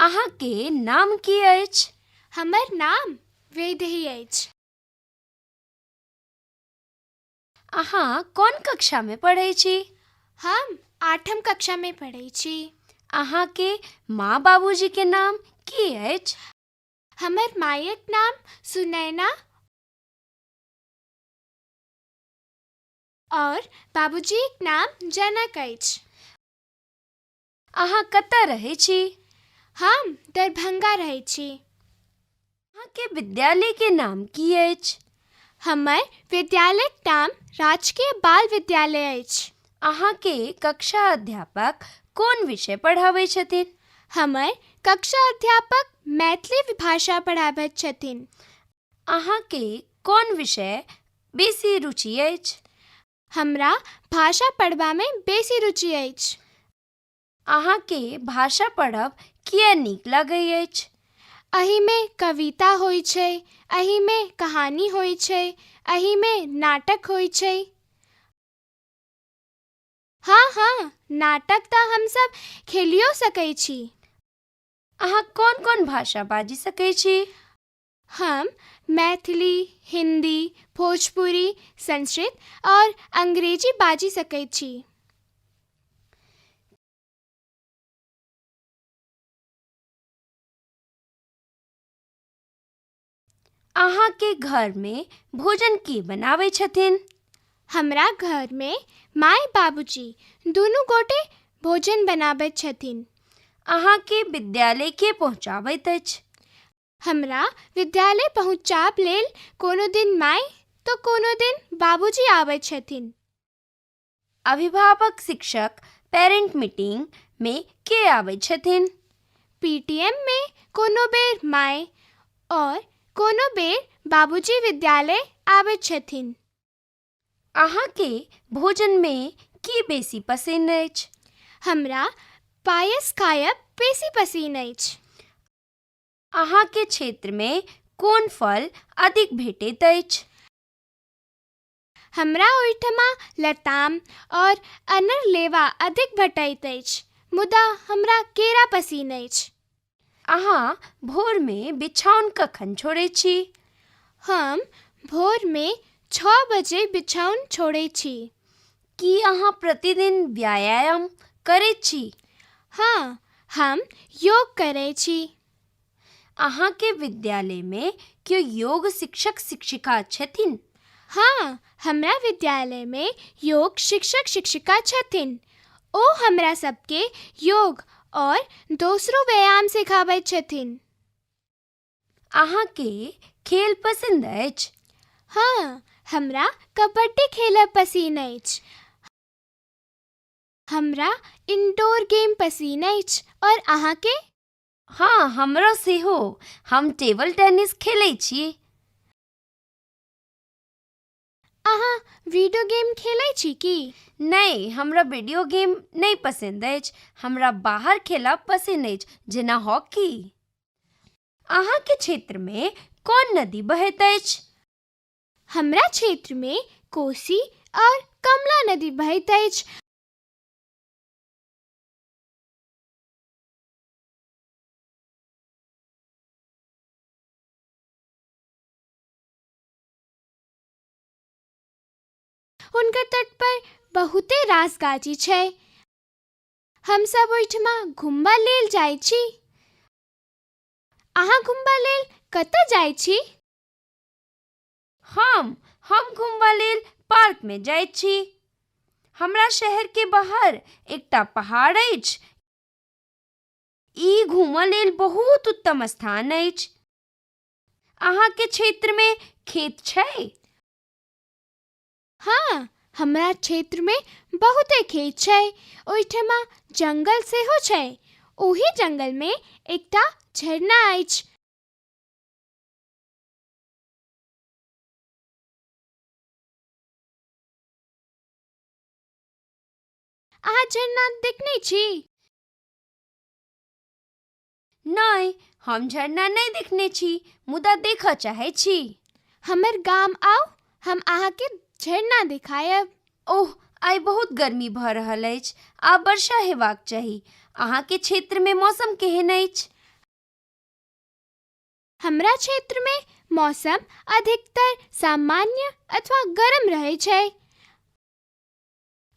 अहाँके नाम की अछि? हमर नाम वैदेही अछि। अहाँ कोन कक्षामे पढ़ै छी? हम आठम कक्षामे पढ़ै छी। अहाँके माँ बाबूजीके नाम की अछि? हमर मायक नाम सुनैना आओर बाबूजीक नाम जनक अछि। अहाँ कतऽ रहै छी? हम दरभंगा रहै छी। अहाँके विद्यालयके नाम की अछि? हमर विद्यालयक नाम राजकीय बाल विद्यालय अछि। अहाँके कक्षा अध्यापक कोन विषय पढ़ाबै छथिन? हमर कक्षा अध्यापक मैथिली भाषा पढ़ाबैत छथिन। अहाँके कोन विषय बेसी रुचि अछि? हमरा भाषा पढ़बामे बेसी रुचि अछि। अहाँके भाषा पढ़ब किए नीक लगै अछि? एहिमे कविता होइ छै, एहिमे कहानी होइ छै, एहिमे नाटक होइ छै। हँ हँ, नाटक तऽ हमसभ खेलियो सकै छी। अहाँ कोन कोन भाषा बाजि सकै छी? हम मैथिली, हिन्दी, भोजपुरी, संस्कृत आओर अंग्रेजी बाजि सकैत छी। अहाँके घरमे भोजन के बनाबै छथिन? हमरा घरमे माय बाबूजी दुनू गोटे भोजन बनाबैत छथिन। अहाँके विद्यालय के पहुँचाबैत अछि? हमरा विद्यालय पहुँचाब लेल कोनो दिन माय तऽ कोनो दिन बाबूजी आबैत छथिन। अभिभावक शिक्षक पेरेंट मीटिंग मे के आबै छथिन? पीटीएम मे कोनो बेर माय आओर कोनो बेर बाबूजी विद्यालय आबैत छथिन। अहाँके भोजनमे की बेसी पसिन्न अछि? हमरा पायस खायब बेसी पसिन्न अछि। अहाँके क्षेत्रमे कोन फल अधिक भेटैत अछि? हमरा ओहिठमा लताम आओर अनरलेवा अधिक भेटैत अछि, मुदा हमरा केरा पसिन्न अछि। अहाँ भोरमे बिछाओन कखन छोड़ैत छी? हम भोरमे 6 बजे बिछाओन छोड़ैत छी। की अहाँ प्रतिदिन व्यायाम करैत छी? हँ, हम योग करैत छी। अहाँके विद्यालयमे केओ योग शिक्षक शिक्षिका छथिन? हँ, हमरा विद्यालयमे योग शिक्षक शिक्षिका छथिन। ओ हमरा सबके योग आओर दोसरो व्यायाम सिखाबैत छथिन। अहाँके खेल पसिन्द अछि? हँ, हमरा कबड्डी खेलब पसिन्न अछि। हमरा इनडोर गेम पसिन्न अछि आओर अहाँके? हँ, हमरो सेहो। हम टेबल टेनिस खेलै छी। अहाँ वीडियो गेम खेलै छी की? नहि, हमरा वीडियो गेम नहि पसिन्द अछि। हमरा बाहर खेलब पसिन्न अछि, जेना हॉकी। अहाँके क्षेत्रमे कोन नदी बहैत अछि? हमरा क्षेत्रमे कोसी आओर कमला नदी बहैत अछि। हुनकर तट पर बहुते रास गाछी छै। हमसभ ओहिठमा घुमबा लेल जाइ छी। अहाँ घुमबा लेल कतऽ जाइ छी? हम घुमबा लेल पार्कमे जाइत छी। हमरा शहरके बाहर एकटा पहाड़ अछि। ई घूमऽ लेल बहुत उत्तम स्थान अछि। अहाँके क्षेत्रमे खेत छै? हँ, हमरा क्षेत्रमे बहुते खेत छै। ओहिठमा जङ्गल सेहो छै। ओहि जङ्गलमे एकटा झरना अछि। अहाँ झरना देखने छी? नहि, हम झरना नहि देखने छी, मुदा देखऽ चाहैत छी। हमर गाम आउ, हम अहाँके झरना देखायब। ओह, आइ बहुत गर्मी भऽ रहल अछि। आब वर्षा हेबाक चाही। अहाँके क्षेत्रमे मौसम केहन अछि? हमरा क्षेत्रमे मौसम अधिकतर सामान्य अथवा गरम रहै छै।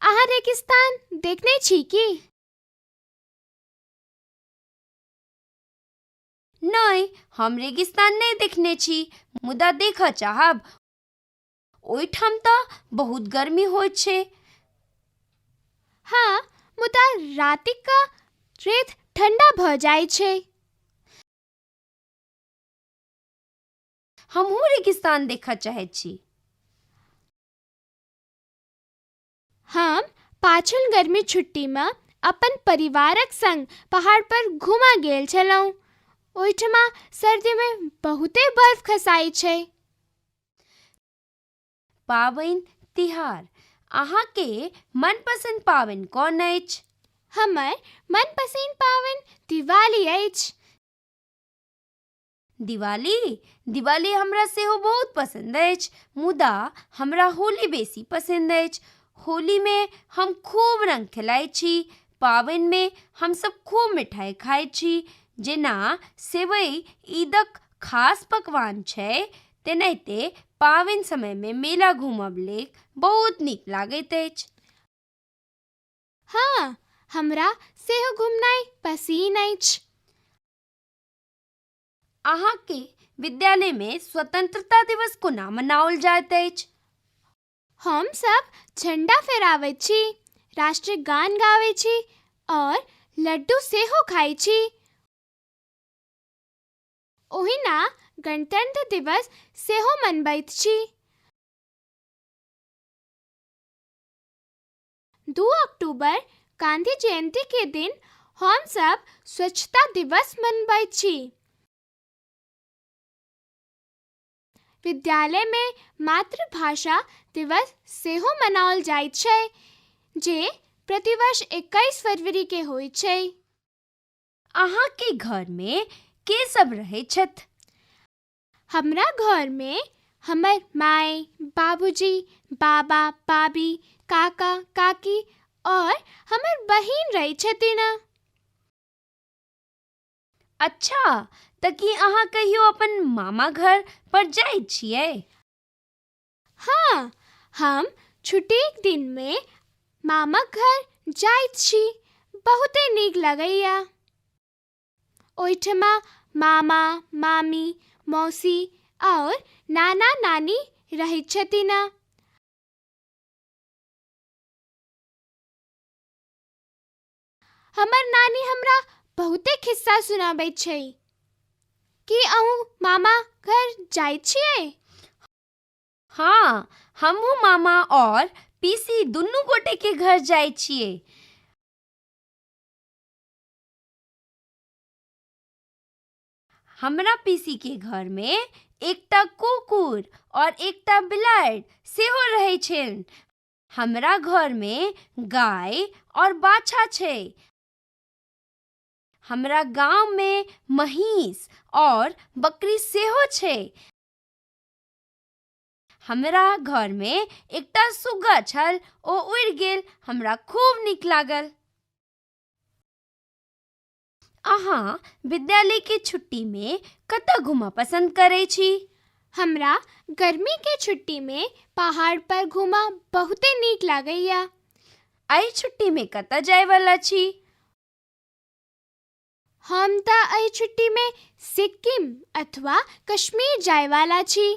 अहाँ रेगिस्तान देखने छी की? नहि, हम रेगिस्तान नहि देखने छी, मुदा देखऽ चाहब। ओहिठाम तऽ बहुत गर्मी होइत छै। हँ, मुदा रातिक कऽ रेत ठण्डा भऽ जाइ छै। हमहूँ रेगिस्तान देखऽ चाहैत छी। हम पाछुल गर्मी छुट्टीमे अपन परिवारक सङ्ग पहाड़पर घूमऽ गेल छलहुँ। ओहिठमा सर्दीमे बहुते बर्फ खसाइत छै। पाबनि तिहार। अहाँके मनपसन्द पाबनि कोन अछि? हमर मनपसिन्न पाबनि दिवाली अछि। दिवाली? दिवाली हमरा सेहो बहुत पसन्द अछि, मुदा हमरा होली बेसी पसन्द अछि। होलीमे हम खूब रङ्ग खेलाइत छी। पाबनिमे हमसभ खूब मिठाइ खाइत छी। जेना सेवइ ईदक खास पकवान छै, तेनाहिते पाबनि समयमे मेला घूमब लेल बहुत नीक लागैत अछि। हँ, हमरा सेहो घुमनाइ पसिन्न अछि। अहाँके विद्यालयमे स्वतन्त्रता दिवस कोना मनाओल जाइत अछि? हमसभ झण्डा फहराबैत छी, राष्ट्रीय गान गाबैत छी आओर लड्डू सेहो खाइत छी। ओहिना गणतन्त्र दिवस सेहो मनबैत छी। 2 अक्टूबर गाँधी जयन्तीके दिन हमसभ स्वच्छता दिवस मनबैत छी। विद्यालयमे मातृभाषा दिवस सेहो मनाओल जाइत छै, जे प्रतिवर्ष 21 फरवरीके होइत छै। अहाँके घरमे के सब रहैत छथि? हमरा घरमे हमर माय, बाबूजी, बाबा, बाबी, काका, काकी आओर हमर बहिन रहै छथिन। अच्छा, तऽ की अहाँ कहियो अपन मामा घर पर जाइत छियै? हँ, हम छुट्टीक दिनमे मामाक घर जाइत छी। बहुते नीक लगैए। ओहिठमा मामा, मामी, मौसी आओर नाना नानी रहैत छथिन। हमर नानी हमरा बहुते खिस्सा सुनाबैत छै। की अहूँ मामा घर जाइत छियै? हँ, हमहूँ मामा आओर पीसी दुनू गोटेके घर जाइत छियै। हमरा पीसीके घरमे एकटा कुकुर आओर एकटा बिलाड़ि सेहो रहै छनि। हमरा घरमे गाय आओर बाछा छै। हमरा गाममे महीँस आओर बकरी सेहो छै। हमरा घरमे एकटा सुग्गा छल, ओ उड़ि गेल। हमरा खूब नीक लागल। अहाँ विद्यालयके छुट्टीमे कतऽ घूमऽ पसन्द करै छी? हमरा गर्मीके छुट्टीमे पहाड़ पर घूमऽ बहुते नीक लागैए। एहि छुट्टीमे कतऽ जायवला छी? हम तऽ एहि छुट्टीमे सिक्किम अथवा कश्मीर जायवला छी।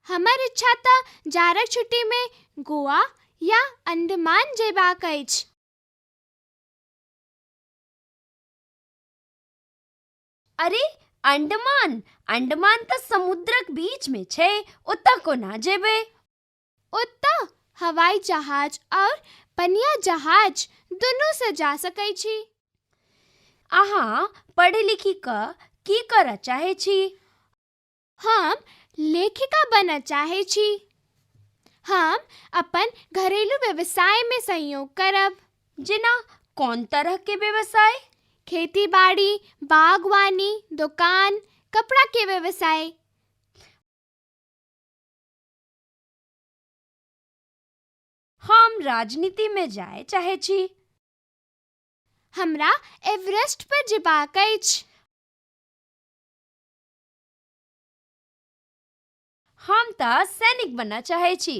हमर इच्छा तऽ जाड़क छुट्टीमे गोवा या अण्डमान जयबाक अछि। अरे अंडमान! अंडमान तऽ समुद्रक बीचमे छै, ओतऽ कोना जेबै? ओतऽ हवाई जहाज आओर पनिया जहाज दुनूसँ जा सकैत छी। अहाँ पढ़ि लिखि कऽ की करऽ चाहै छी? हम लेखिका बनऽ चाहै छी। हम अपन घरेलू व्यवसायमे सहयोग करब। जेना कोन तरहके व्यवसाय? खेती बाड़ी, बागवानी, दोकान, कपड़ाके व्यवसाय। हम राजनीतिमे जाय चाहै छी। हमरा एवरेस्ट पर जेबाक अछि। हम तऽ सैनिक बनऽ चाहै छी।